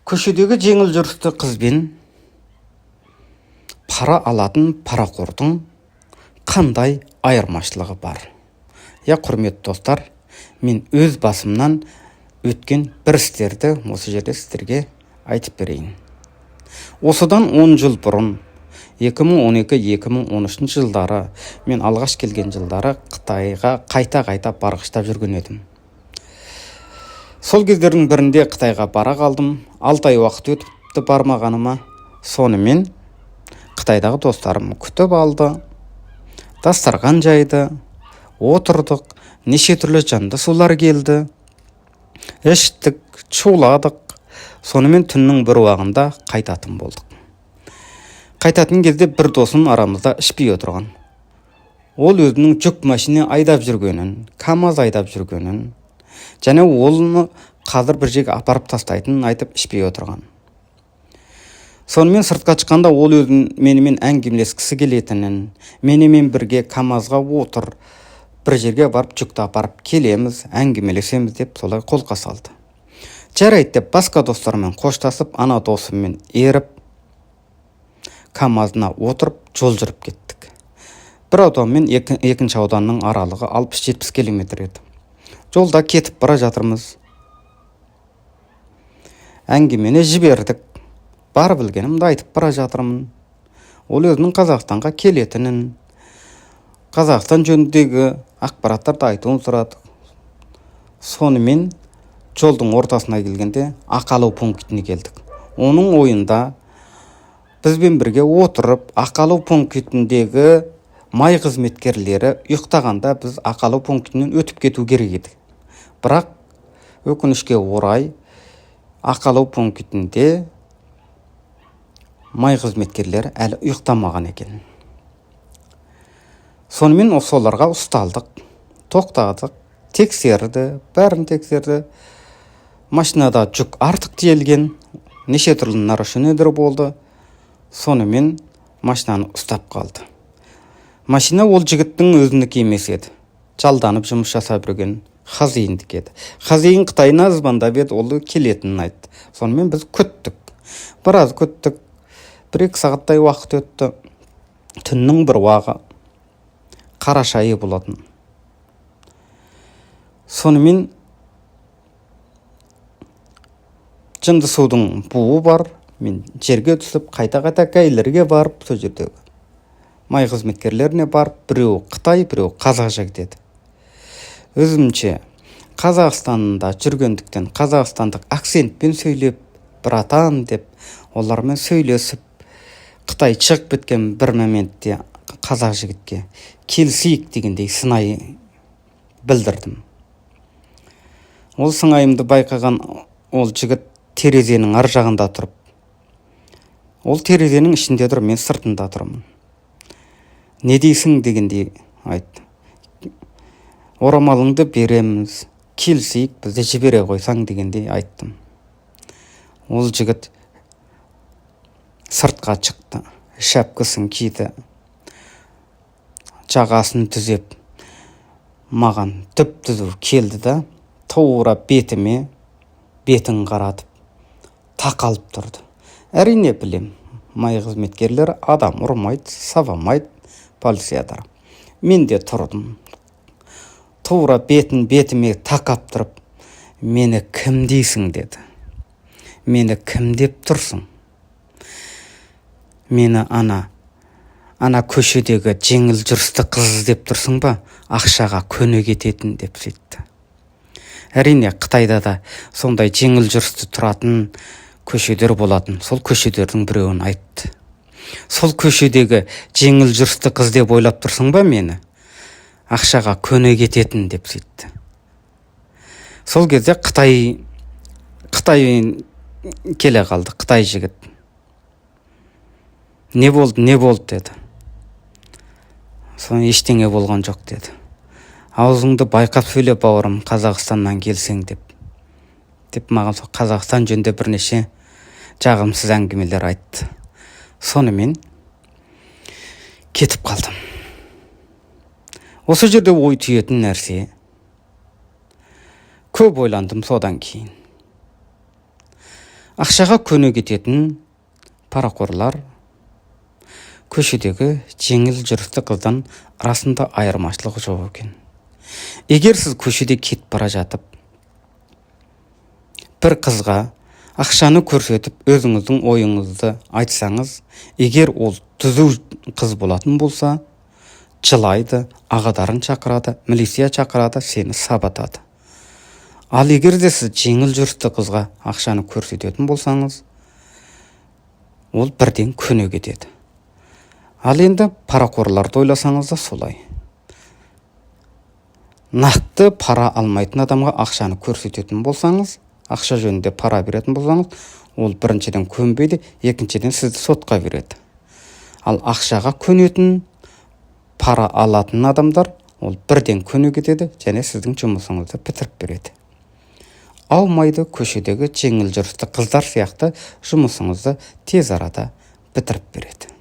Көшедегі жеңіл жүрісті қызбен пара алатын парақордың қандай айырмашылығы бар? Иә, құрметті достар, мен өз басымнан өткен бір істерді осы жерде сіздерге айтып берейін. Осыдан 10 жыл бұрын, 2012-2013 жылдары, мен алғаш келген жылдары Қытайға қайта-қайта барғыштап жүрген едім. Сол кездердің бірінде Қытайға бара қалдым. 6 ай уақыт өтіпті бармағаныма. Сонымен Қытайдағы достарым күтіп алды, дастархан жайды, отырдық. Неше түрлі жанды сулар келді, іштік, шуладық. Сонымен түннің бір уағында қайтатын болдық. Қайтатын кезде бір досым арамызда ішпей отырған. Ол өзінің жүк машина айдап жүргенін, КамАЗ айдап жүргенін және оны қазір бір жерге апарып тастайтынын айтып, ішпей отырған. Сонымен сыртқа шыққанда ол өзін менімен әңгімелескісі келетінін, менімен бірге КамАЗға отыр, бір жерге барып жүкті апарып келеміз, әңгімелесеміз деп солай қолқа салды. Жарайды деп, басқа достарыммен қоштасып, ана досыммен еріп, КамАЗына отырып, жол жүріп кеттік. Бір аудан мен екінші ауданның аралығы 60-70 километр еді. Жолда кетіп бара жатырмыз, әңгімені жібердік. Бар білгенімді айтып бара жатырмын. Ол өзінің Қазақстанға келетінін, Қазақстан жөніндегі ақпараттарды айтуын сұрады. Сонымен жолдың ортасына келгенде ақы алу пунктіне келдік. Оның ойында бізбен бірге отырып, ақы алу пунктіндегі май қызметкерлері ұйықтағанда біз ақы алу пунктінен өтіп кету керек еді. Бірақ өкінішке орай, ақы алу пунктінде май қызметкерлері әлі ұйықтамаған екен. Сонымен соларға ұсталдық, тоқтадық. Тексерді, бәрін тексерді. Машинада жүк артық тиелген, неше түрлі нарушениелер болды. Сонымен машинаны ұстап қалды. Машина ол жігіттің өзінікі емес еді, жалданып жұмыс жасап жүрген хозяиндікі еді. Хозяин Қытайына звондап еді, ол келетінін айтты. Сонымен біз күттік, біраз күттік, 1-2 сағаттай уақыт өтті. Түннің бір уағы, қараша айы болатын. Сонымен жынды судың буы бар. Мен жерге түсіп, қайта-қайта ГАИлерге барып, сол жердегі май қызметкерлеріне барып, біреуі қытай, біреуі қазақ жігіт еді. Өзімше Қазақстанда жүргендіктен, қазақстандық акцентпен сөйлеп, «братан» деп олармен сөйлесіп, қытай шығып кеткен бір моментте қазақ жігітке келісейік дегендей сыңай білдірдім. Ол сыңайымды байқаған ол жігіт терезенің ар жағында тұрып, ол терезенің ішінде тұр, мен сыртында тұрмын, «Не дейсің?» дегендей айтты. «Орамалыңды береміз, келісейік, бізді жібере қойсаң» дегендей айттым. Ол жігіт сыртқа шықты, шәпкісін киді, жағасын түзеп, маған түп түзу келді да, тура бетіме бетін қаратып, тақалып тұрды. Әрине, білем, май қызметкерлері адам ұрмайды, сабамайды полициядар. Мен де тұрдым. Тура бетін бетіме тақап тұрып, «Мені кім дейсің?» деді. «Мені кім деп тұрсың? Мені ана көшедегі жеңіл жүрісті қыз деп тұрсың ба, ақшаға көне кететін?» деп сөйтті. Әрине, Қытайда да сондай жеңіл жүрісті тұратын көшелер болатын. Сол көшелердің біреуін айтты. «Сол көшедегі жеңіл жүрісті қыз деп ойлап тұрсың ба мені, ақшаға көне кететін?» деп сөйтті. Сол кезде қытай келе қалды. Қытай жігіт: «Не болды, не болды?» – деді. Соны «Ештеңе болған жоқ» деді. «Аузыңды байқап сөйле, бауырым, Қазақстаннан келсең» деп маған сол Қазақстан жөнінде бірнеше жағымсыз әңгімелер айтты. Сонымен кетіп қалдым. Осы жерде ой түйетін нәрсе көп, ойландым содан кейін. Ақшаға көне кететін парақорлар көшедегі жеңіл жүрісті қыздан расында айырмашылығы жоқ екен. Егер сіз көшеде кетіп бара жатып, бір қызға ақшаны көрсетіп, өзіңіздің ойыңызды айтсаңыз, егер ол түзу қыз болатын болса, жылайды, ағаларын шақырады, милиция шақырады, сені сабатады. Ал егер де сіз жеңіл жүрісті қызға ақшаны көрсететін болсаңыз, ол бірден көне кетеді. Ал енді парақорларды ойласаңыз да солай. Нақты пара алмайтын адамға ақшаны көрсететін болсаңыз, ақша жөнінде пара беретін болсаңыз, ол біріншіден көнбейді, екіншіден сізді сотқа береді. Ал ақшаға көнетін, пара алатын адамдар, ол бірден көне кетеді және сіздің жұмысыңызды бітіріп береді. Аумайды, көшедегі жеңіл жүрісті қыздар сияқты жұмысыңызды тез арада бітіріп береді.